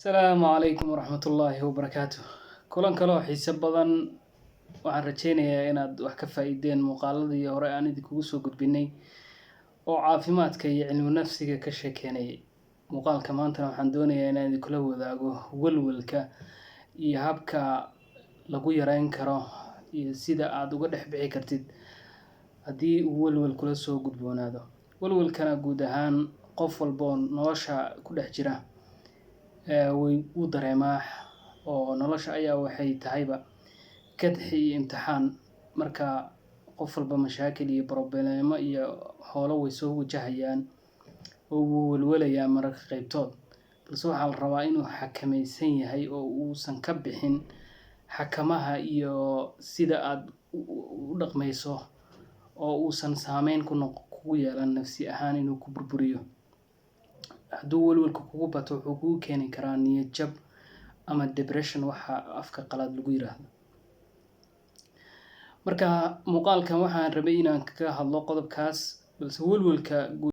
Asalaamu calaykum waraxmatullaahi wabarakaatu. Kulan kale oo xiiso badan. Waxaan rajeynayaa inaad wax ka faa'iideen muuqaaladii hore aan idinkugu soo gudbinay oo caafimaadka iyo cilmi nafsiga ka sheekeynayay. Muuqaalka maantana waxaan doonayaa inaan idinkula wadaago walwalka iyo habka lagu yareyn karo iyo sida aad uga dhex bixi kartid haddii uu walwal kula soo gudboonaado. Walwalkana guud ahaan qof walba oo nolosha ku dhex jira way u dareemaa, oo nolosha ayaa waxay tahayba kadxi iyo imtixaan. Marka qof walba mashaakil iyo problemo iyo howlo way soo wajahayaan oo wuu walwalayaa mararka qaybtood, balse waxaa la rabaa inuu xakameysan yahay oo uusan ka bixin xakamaha iyo sida aad u dhaqmayso, oo uusan saameyn ku noq kugu yeelan nafsi ahaan inuu ku burburiyo. Hadduu walwalka kugu bato, wuxuu kugu keeni karaa niyad jab ama depression, waxa afka qalaad lagu yiraahdo. Marka muuqaalkan waxaan rabay inaan kaga hadlo qodobkaas, balse walwalka guud